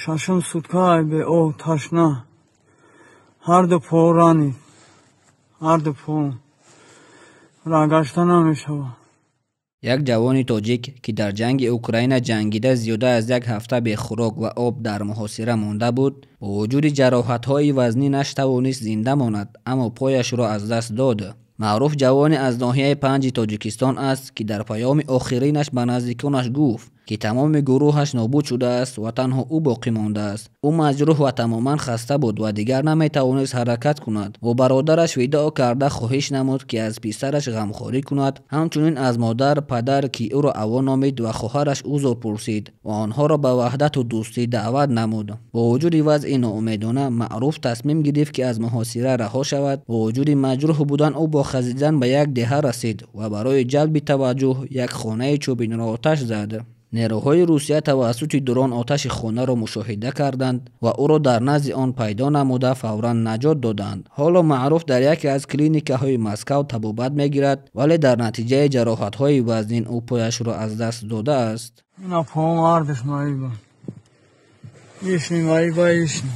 Шашум сутка беоб, ташна. Ҳарду по ранид, ҳарду по рагашта намешавад. Як ҷавони тоҷик, ки дар ҷанги Украина ҷангида, зиёда аз як ҳафта бехӯрок ва об дар муҳосира монда буд, бо вуҷуди ҷароҳатҳои вазнинаш тавонист зинда монад, аммо пояшро аз даст дод. Маъруф ҷавоне аз ноҳияи Панҷи Тоҷикистон аст, ки дар паёми охиринаш ба наздиконаш гуфт, ки тамоми гурӯҳаш нобуд шудааст ва танҳо ӯ боқӣ мондааст. Ӯ маҷрӯҳ ва тамоман хаста буд ва дигар наметавонист ҳаракат кунад. Бо бародараш видоъ карда, хоҳиш намуд, ки аз писараш ғамхорӣ кунад, ҳамчунин аз модар, падар, ки ӯро Аво номид, ва хоҳараш узр пурсид ва онҳоро ба ваҳдату дӯстӣ даъват намуд. Бо вуҷуди вазъи ноумедона, Маъруф тасмим гирифт, ки аз муҳосира раҳо шавад. Бо вуҷуди маҷрӯҳ будан, ӯ бо хазидан ба як деҳа расид ва барои ҷалби таваҷҷӯҳ як хонаи чӯбинро оташ зад. Нерӯҳои Русия тавассути дрон оташи хонаро мушоҳида карданд ва ӯро дар назди он пайдо намуда, фавран наҷот доданд. Ҳоло Маъруф дар яке аз клиникаҳои Москав табобат мегирад, вале дар натиҷаи ҷароҳатҳои вазнин ӯ пояшро аз даст додааст. Ина поам ҳардуш маиба, ишни маиба, ишни.